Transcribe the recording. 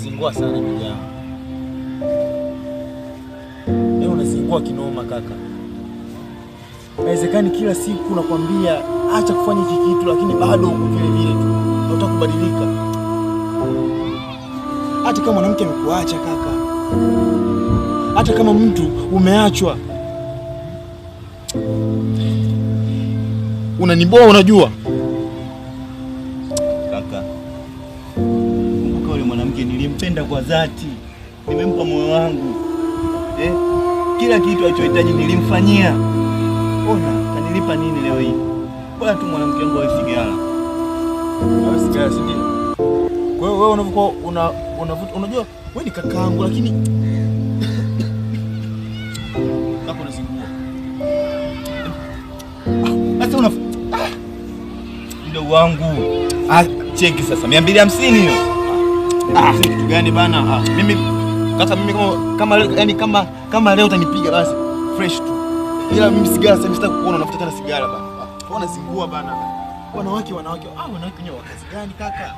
Unazingua sana ndugu yangu. Yaani unazingua kinoma kaka. Haiwezekani kila siku nakwambia acha kufanya hiki kitu, lakini bado uko vile vile tu. Unataka kubadilika. Hata kama mwanamke amekuacha kaka, hata kama mtu umeachwa, unaniboa, unajua Kaka, kumbuka yule mwanamke nilimpenda kwa dhati, nimempa moyo wangu, eh? Kila kitu alichohitaji nilimfanyia. Ona kanilipa nini leo hii? Bora tu mwanamke wangu awe sigara. Awe sigara, si ndio? Kwa hiyo wewe unavyokuwa unavuta, unajua wewe ni kakaangu, lakini kaka unazingua. Sasa una mdogo wangu, cheki sasa 250 hiyo. Kitu gani bana? Mimi kaka, mimi kama yani kama leo utanipiga basi fresh tu. Ila mimi sigara sasa sitaki kuona unavuta tena sigara bana. Unazingua bana. Wanawake wanawake, wanawake wenyewe wa kazi gani kaka?